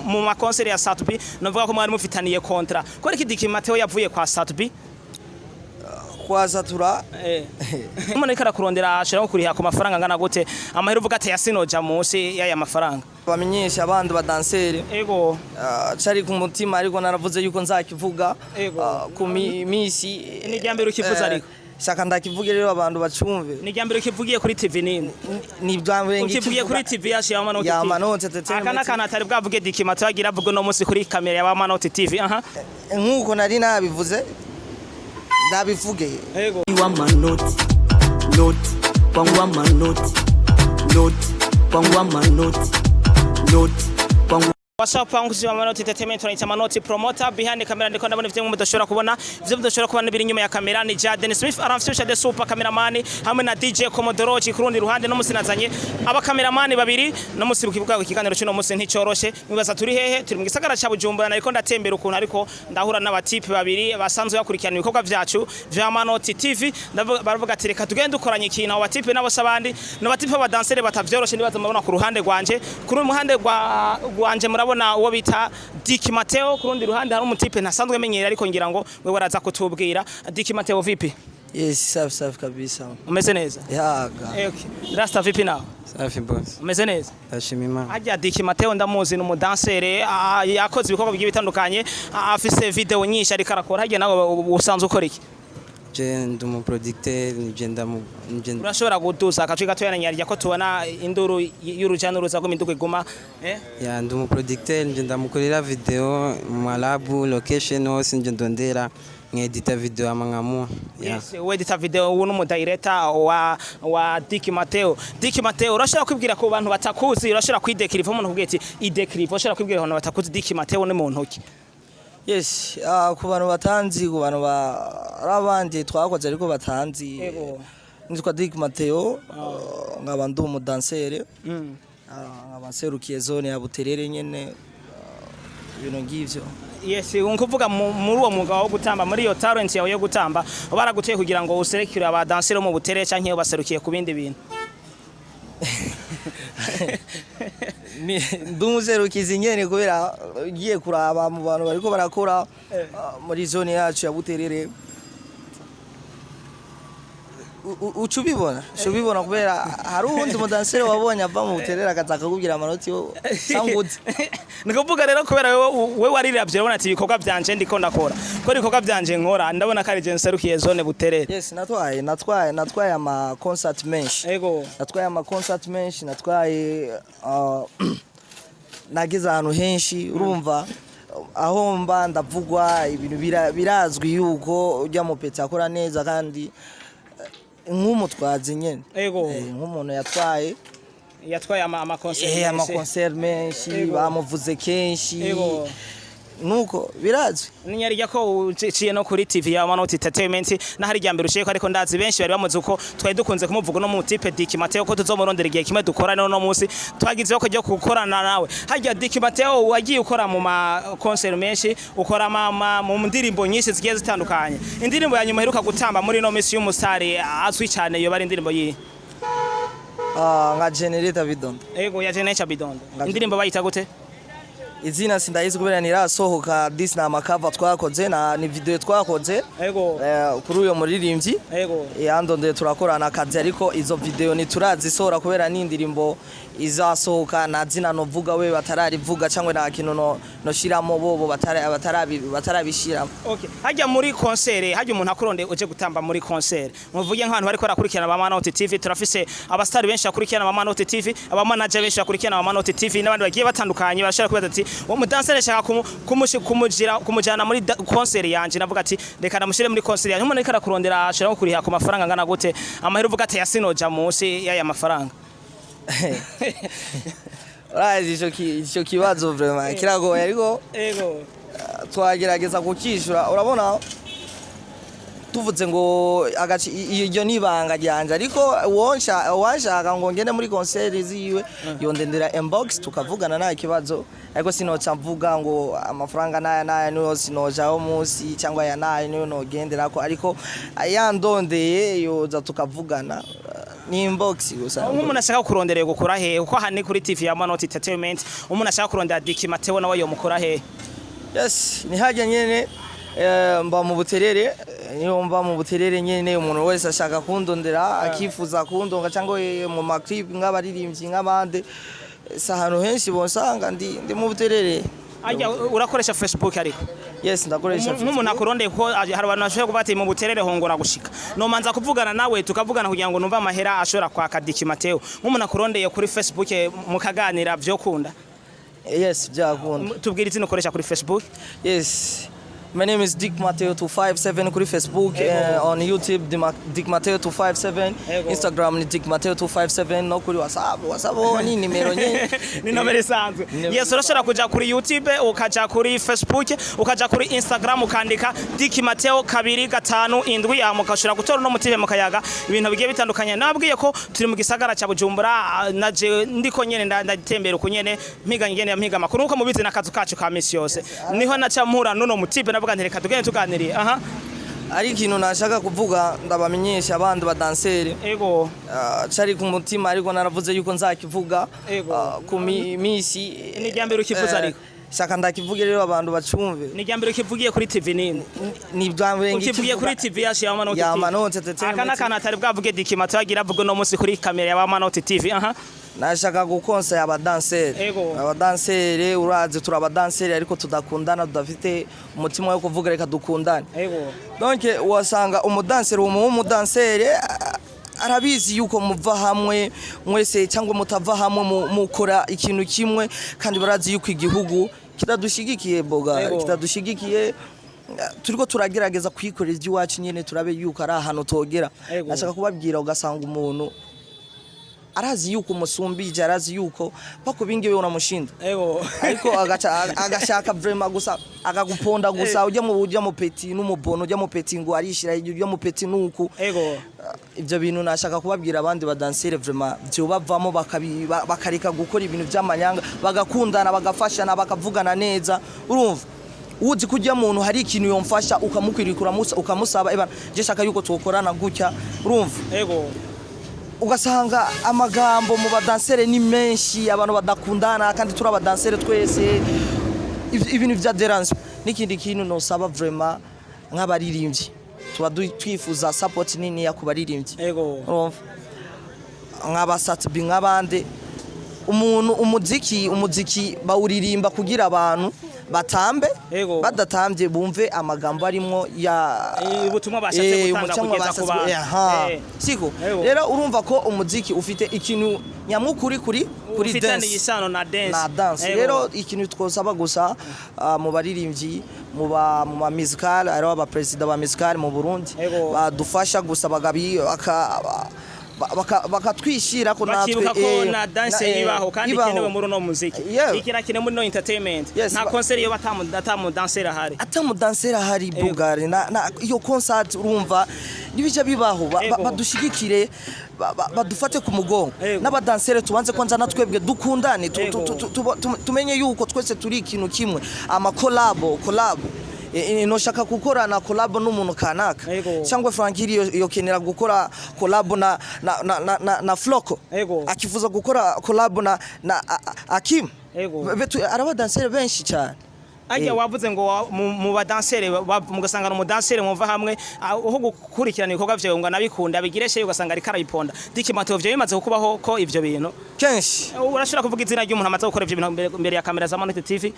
mu ma concert ya Sat-B. Novuga ko mwari mufitaniye contrat. Ko iki Diki Mateo yavuye kwa Sat-B? Kwa Satura. Umuntu ariko arakurondera ashobora kuriha ku mafaranga angana gute? Amahera uvuga ati yasinoja munsi y'aya mafaranga. Bamenyesha abandi badanseri. Ego. Cari ku mutima, ariko naravuze yuko nzakivuga Ego. Ku misi. Ni irya mbere ukivuze ariko. Shaka ndakivuge rero abantu bacumve. Ni irya mbere ukivugiye kuri TV nini? Ni bwa mbere. Ukivugiye kuri TV yacu ya Manoti Ya TV. Manoti Entertainment. Aka n'akantu atari bwavuge Diki Mateo, agira avuge no munsi kuri kamera ya Manoti TV. Aha. Nkuko nari nabivuze, ndabivuge. Ego. Wa manoti noti kwangu, manoti noti kwangu, manoti noti kwangu. What's up, wangu wa Manoti Entertainment, tunaita Manoti Promoter. Behind the camera ndiko ndabona ivyo mudashobora kubona. Ivyo mudashobora kubona biri inyuma ya kamera ni Jaden Smith aramfyusha, the super cameraman, hamwe na DJ Commodore ku rundi ruhande. No musi nazanye aba cameraman babiri no musi bukivuga. Ikiganiro cy'uno musi nticoroshe. Mwibaza turi hehe? Turi mu gisagara ca Bujumbura. Nariko ndatembera ukuntu, ariko ndahura n'abatipe babiri basanzwe bakurikirana ibikorwa vyacu vya Manoti TV. Baravuga ati reka tugende dukoranye ikintu. Abo batipe nabo sabandi no batipe b'abadansere batavyoroshe. Nibaza murabona ku ruhande rwanje, kuri ruhande rwa rwanje murabona uwo bita Dick Mateo. Ku rundi ruhande hari umutipe ntasanzwe menyera, ariko ngira ngo wewe waraza kutubwira. Dick Mateo, vipi? Yes, safi safi kabisa. Umeze neza? Yaga. Okay. Rasta, vipi nawe? Safi, boss. Umeze neza? Ndashima Imana. Harya Dick Mateo ndamuzi, ni umudansere, yakoze ibikorwa bigiye bitandukanye, afise video nyinshi ariko arakora. Harya nawe usanzwe ukora iki? Je ndi umuproducteur, nije ndamu nije. Urashobora guduza akajwi gatoya na nyarya ko tubona induru y'uruja n'uruza rw'imiduga iguma, eh? Ya, ndi umuproducteur, nije ndamukorera video mu malabu location hose, nje ndondera nkedita video ama nkamuha. Ya. Yes, wedita video, ubu n'umudirector wa Dick Mateo. Dick Mateo, urashobora kwibwira ku bantu batakuzi? Urashobora kwidekiriva? Umuntu kubwira ati idekiriva, urashobora kwibwira abantu batakuzi Dick Mateo ni muntu ki? Yes, ku bantu batanzi, ku bantu ari abandi twakoze ariko batanzi. Ego. Nitwa Dick Mateo, nkaba ndi umudansere. Nkaba nserukiye zone ya Buterere nyene, ibintu ngivyo. Yes, nkuvuga muri uwo mwuga wo gutamba, muri iyo talent yawe yo gutamba, baraguteye kugira ngo userekire abadansere bo mu Buterere canke baserukiye ku bindi bintu? Ndi umuserukizi nyene, kubera ugiye kuraba mu bantu bariko barakora muri zone yacu ya Buterere, uca ubibona, kubera hari uwundi mudansere wabonye ava mu Buterere akaza akakubwira amanoti yo sanguze? Ni kuvuga rero kubera wewe wariravye, urabona ati ibikorwa vyanje ndiko ndakora, ko ibikorwa vyanje nkora ndabona ko ari je nserukiye zone Buterere. Yes, natwaye ama concert menshi. Ego. Natwaye ama concert menshi, natwaye, nageze ahantu henshi. Urumva aho mba ndavugwa, ibintu birazwi yuko ujya mu peti akora neza, kandi nk'umutwazi nyene. Ego. Nk'umuntu yatwaye Yatwaye ama concert menshi. Ama concert menshi. Ego. Bamuvuze kenshi. Ego. Nuko birazwi. Ninyarya ko uciye no kuri TV ya Manoti Entertainment, nahari rya mbere uciye ko, ariko ndazi benshi bari bamuzi uko twari dukunze kumuvuga no mu type Dick Mateo, ko tuzomurondera igihe kimwe dukora. No munsi twagize ko ryo gukorana nawe. Harya Dick Mateo, wagiye ukora mu ma concert menshi, ukora mu ndirimbo nyinshi zigiye zitandukanye. Indirimbo ya nyuma iheruka gutamba muri no misi y'umusari azwi cyane yo bari indirimbo yihe? Nka Generator Bidondo. Ego, ya Generator Bidondo. Indirimbo bayita gute? Izina sindayizi kubera ntirasohoka. This ni amakava twakoze na ni video twakoze. Ego. Kuri uyo muririmbyi. Ego. Yandondeye turakorana akazi, ariko izo video ntiturazisohora kubera n'indirimbo izasohoka nta zina novuga we batararivuga, cyangwa nta kintu no noshiramo bobo batarabishiramo. Okay. Hajya muri concert, hajya umuntu akuronde uje gutamba muri concert. Muvuge nk'abantu bariko barakurikirana ba Manoti TV, turafise abastari benshi bakurikirana ba Manoti TV, aba manager benshi bakurikirana ba Manoti TV n'abandi bagiye batandukanye, barashobora kubaza ati uwo mudansere shaka kumujira kumujana muri concert yanje. Navuga ati reka namushire muri concert yanje. Umuntu ariko arakurondera ashira kuriha ku mafaranga angana gute? Amahera uvuga ati yasinoja munsi y'aya mafaranga. Urazi ico kibazo vraiment kiragoye, ariko Ego. twagerageza kukishura. Urabona tuvuze ngo iryo ni ibanga ryanje, ariko uwanshaka ngo ngende muri concert ziwe yondendera inbox tukavugana, nta kibazo. Ariko sinoca mvuga ngo amafaranga naya naya niyo sinojaho munsi, cyangwa aya naya niyo nogenderako, ariko yandondeye yoza tukavugana. Ni inbox gusa. Nk'umuntu ashaka kurondera gukora hehe? Kuko aha ni kuri TV ya Manoti Entertainment. Umuntu ashaka kurondera Diki Mateo nawe yomukora hehe? Yes, ni hajya nyene, mba mu Buterere, niyo mba mu Buterere nyene. Umuntu wese ashaka kundondera, akifuza kundonga cyangwa mu ma clip nk'abaririmbyi nk'abandi, si ahantu henshi bonsanga, ndi mu Buterere. Ajya urakoresha Facebook ariko? Yes, ndakoresha. Nk'umuntu akurondeye, kuko hari abantu bashobora kuvuga ati mu Buterere hongora gushika, nomanza kuvugana nawe, tukavugana kugira ngo numve amahera ashobora kwaka Diki Mateo. Nk'umuntu akurondeye kuri Facebook mukaganira, vyokunda? Yes, byakunda. Tubwire izina ukoresha kuri Facebook. Yes. My name is Dick Mateo 257 kuri Facebook, on YouTube Dick Mateo 257. Ego. Instagram ni Dick Mateo 257, no kuri WhatsApp. WhatsApp ho ni nimero nyene. Ni nomero isanzwe. Nimero. Yes, urashobora kuja kuri YouTube, ukaja kuri Facebook, ukaja kuri Instagram, ukandika Diki Mateo 257, hama ukashobora gutora uno mutibe mukayaga ibintu bigiye bitandukanye. Nabwiye ko turi mu gisagara ca Bujumbura, naje ndiko nyene ndatembera uko nyene, mpiga nyene, mpiga amakuru nkuko mubizi n'akazu kacu ka misi yose. Niho naca mpura n'uno mutibe, navuga nti reka tugende tuganiriye aha. Ari ikintu nashaka kuvuga, ndabamenyesha abandi badanseri. Ego. Cari ku mutima, ariko naravuze yuko nzakivuga Ego. Ku misi. Ni irya mbere ukivuze ariko. Shaka ndakivuge rero abantu bacumve. Ni irya mbere ukivugiye kuri TV nini? Ni bwa mbere. Ukivugiye kuri TV yacu ya Manoti Ya TV. Manoti Entertainment. Aka n'akantu atari bwavuge Diki Mateo, agira avuge no munsi kuri kamera ya Manoti TV. Aha. Nashaka gukonsa abadanseri. Ego. Abadanseri, urazi turi abadanseri ariko tudakundana, tudafite umutima wo kuvuga reka dukundane. Ego. Donc wasanga umudanseri, uwo w'umudanseri arabizi yuko muva hamwe mwese cyangwa mutava hamwe, mukora ikintu kimwe, kandi barazi yuko igihugu kitadushigikiye boga. Ego. Kitadushigikiye, turiko turagerageza kwikorera iby'iwacu nyene, turabe yuko ari ahantu togera. Ego. Nashaka kubabwira, ugasanga umuntu arazi yuko umusumbije, arazi yuko pako bingi wewe unamushinda, Ego. ariko agaca agashaka vraiment gusa akaguponda gusa, ujya mu petit n'umubono, ujya mu petit ngo arishira, ujya mu petit nuku. Ego. Ibyo bintu nashaka kubabwira abandi badansere, vraiment byo bavamo, bakareka gukora ibintu by'amanyanga, bagakundana, bagafashana, bakavugana neza. Urumva uzi kujya muntu hari ikintu yomfasha, ukamukwirika, ukamusaba ebana je shaka yuko tukorana gutya, urumva? Ego. Ugasanga amagambo mu badansere ni menshi, abantu badakundana kandi turi abadansere twese. Ibintu vya dérange. N'ikindi kintu nosaba vraiment nk'abaririmbyi, tuba twifuza support nini ya ku baririmbyi. Ego. Urumva nk'abasatbi nk'abandi, umuntu umuziki bawuririmba kugira abantu batambe. Ego. Badatambye bumve amagambo arimwo ya Ubutumwa bashatse gutanga ubutumwa kugeza ku bashatse bantu. Aha. Siko? Ego. Rero urumva ko umuziki ufite ikintu nyamukuri kuri ufitaniye dance isano na dance. Na dance. Ego. Rero ikintu twosaba gusa, mu baririmbyi, mu ba musical, hariho abaperezida ba musical mu Burundi, Ego. badufasha gusa bagabi bakatwishira ko natwe bakibuka ko na dance ibaho kandi ibaho. ikenewe muri uno muziki, ikirakenewe muri no entertainment. Yes, nta concert iyo batamu dancer ahari. Atamudansera ahari bugari na iyo concert, urumva nibija bibaho, Ego. badushigikire, badufate ku mugongo. Ego. N'abadansere tubanze kwanza na twebwe dukundane, Ego. tumenye yuko twese turi ikintu kimwe. Ama collabo, noshaka gukorana collabo n'umuntu kanaka, Ego. cyangwa Frankiri yokenera gukora collabo na Floko, Ego. akifuza gukora collabo na Akim. Ego. Arabadansere benshi cyane. Ajya wavuze ngo mu badansere mugasanga umudansere muva hamwe, aho gukurikirana ibikorwa vyawe ngo anabikunda bigireshe, ugasanga ariko arabiponda. Diki Mateo, vyo bimaze kukubaho ko ivyo bintu? Kenshi. Urashobora kuvuga izina ry'umuntu amaze gukora ivyo bintu mbere ya kamera za Manoti TV?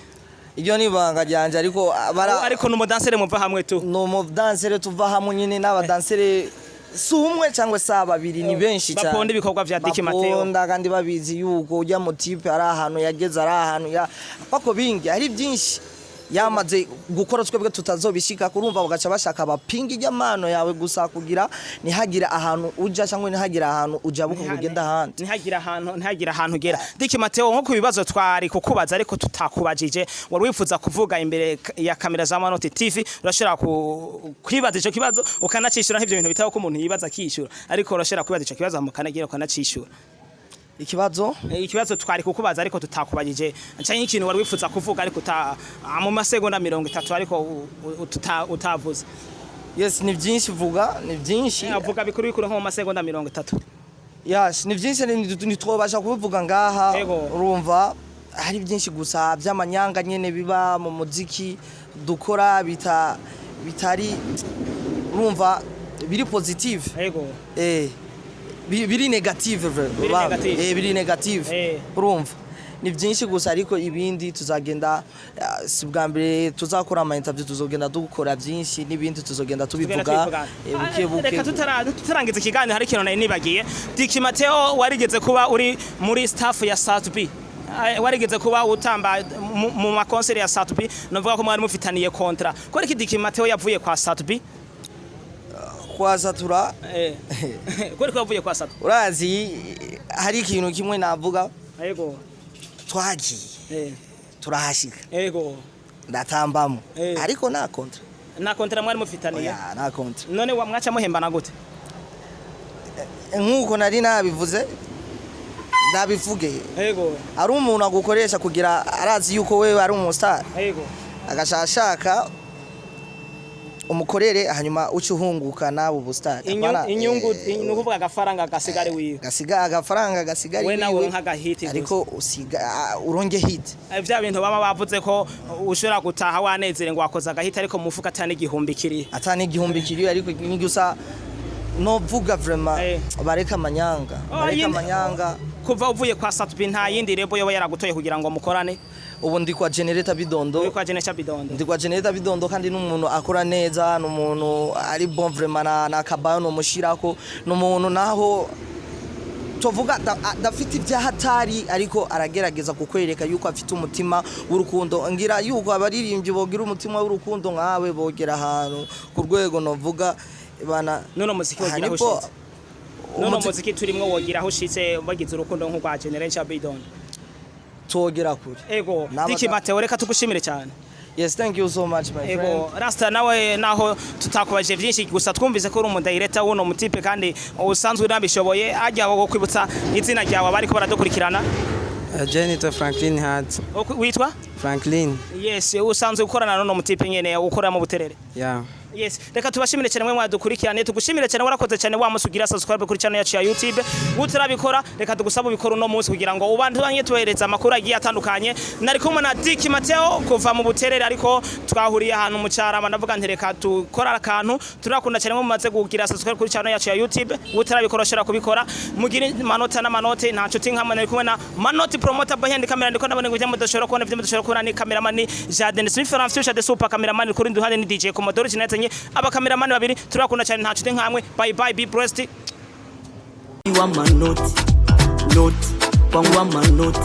Iryo ni ibanga ryanje, ariko bara Ariko ni umudansere muva hamwe tu? Ni umudansere tuva hamwe nyine, n'abadansere si umwe cyangwa se babiri, ni benshi cyane. Baponda ibikorwa vya Diki Mateo. Baponda kandi babizi yuko ujya mu type ari ahantu yageze, ari ahantu ya pako bingi, hari byinshi yamaze gukora twebwe tutazobishika. Kurumva bagaca bashaka bapinga ijyamano yawe gusa kugira ntihagire ahantu uja cyangwa ntihagire ahantu ujabuka ngo ugende ahandi. Ntihagire ahantu ugera. Diki Mateo, nko ku bibazo twari kukubaza ariko tutakubajije, wari wifuza kuvuga imbere ya kamera za Manoti TV, urashobora kwibaza ico kibazo ukanacishura. Nk'ivyo bintu bitabo ko umuntu yibaza akishura, ariko urashobora kwibaza ico kibazo mukanagira ukanacishura. Ikibazo? Ikibazo twari kukubaza ariko tutakubajije, canke ikintu wari wifuza kuvuga ariko mu masegonda 30 ariko utavuze. Yes, ni byinshi, vuga ni byinshi. Avuga bikuru bikuru nko mu masegonda 30. Yes, ni byinshi, ntitwobasha kubivuga ngaha. Ego. Urumva hari byinshi gusa by'amanyanga nyene biba mu muziki dukora bitari, urumva, biri positive. Biri negative. Biri negative. Biri negative. Urumva ni byinshi gusa, ariko ibindi tuzagenda, si bwa mbere tuzakora ama interview, tuzogenda dukora byinshi n'ibindi tuzogenda tubivuga Tugenda buke buke. Reka tutarangiza ikiganiro, hari ikintu nari nibagiye. Diki Mateo, warigeze kuba uri muri staff ya Sat-B, warigeze kuba utamba mu makonseri ya Sat-B, navuga ko mwari mufitaniye contrat. Ko iki Diki Mateo yavuye kwa Sat-B? Kwa Satura. Ko yavuye kwa Sat-B? Urazi hari ikintu kimwe navuga. Twagiye turahashika, ndatambamo, ariko nta contrat. Nta contrat mwari mufitaniye? Oya, nta contrat. None wa mwaca muhembana gute? Nk'uko nari nabivuze, ndabivuge, ari umuntu agukoresha kugira arazi yuko wewe ari umustar, agashaka umukorere, hanyuma uce uhunguka nawe ubustar. Apana, Inyungu, ni ukuvuga agafaranga gasigare wiwe. Gasiga agafaranga gasigara We nawe iwiwe, uronka agahiti gusa. Ariko usiga uronge hit. Vya bintu baba bavuze ko ushobora gutaha wanezere ngo wakoze agahita, ariko mu mufuka atani igihumbi kiri. Atani igihumbi kiri, ariko ni gusa novuga vraiment, bareka amanyanga, Oh, bareka amanyanga. Kuva uvuye kwa Sat-B, nta yindi label yoba yaragutoye kugira ngo mukorane? Ubu ndi kwa Generator Bidondo. Uri kwa Generator Bidondo. Ndi kwa Generator Bidondo, kandi n'umuntu akora neza, n'umuntu ari bon vraiment, na kabayo nomushirako, n'umuntu naho tuvuga adafite ibyahatari, ariko aragerageza kukwereka yuko afite umutima w'urukundo. Ngira yuko abaririmbyi bogira umutima w'urukundo nkawe bogera ahantu ku rwego novuga bana. None muziki Aha wogira aho nibwo ushitse, none muziki turimwo wogira aho ushitse bagize urukundo nk'urwa Generator Bidondo? Togera kure. Diki Mateo, reka tugushimire cyane. Yes, thank you so much, my friend. Rasta nawe, naho tutakubajije byinshi, gusa twumvise ko uri umudirector w'uno mutipe kandi usanzwe unabishoboye. Ajya wo kwibutsa izina ryawe abariko baradukurikirana. Je nitwa Franklin Hart. Witwa? Franklin. Yes, usanzwe ukorana n'uno mutipe nyene ukora mu Buterere? Yeah. Yes, reka tubashimire cyane mwe mwadukurikirane, tugushimire cyane, warakoze cyane wa musi ugira subscribe kuri channel yacu ya YouTube. Utarabikora, reka tugusaba ubikora uno munsi kugira ngo ubandanye tuhereza amakuru agiye atandukanye. Nari kumwe na Dick Mateo kuva mu Buterere, ariko twahuriye ahantu mu Carama, ndavuga nti reka tukora akantu. Turakunda cyane mwe mumaze kugira subscribe kuri channel yacu ya YouTube. Utarabikora ushobora kubikora. Mugire manota n'amanote, nta nshuti nkamwe. Nari kumwe na Manoti Promoter behind camera, ndiko ndabona ngo ibyo mudashobora kubona, ibyo mudashobora kubona ni cameraman Jaden Smith Future the super cameraman, kuri nduhande ni DJ Commodore Jinatanye, aba cameraman babiri. Turakunda cyane, nta nshuti nkamwe. Bye bye, be blessed. Wa manoti noti kwangu, manoti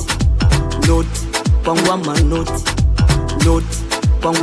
noti kwangu, manoti noti kwangu.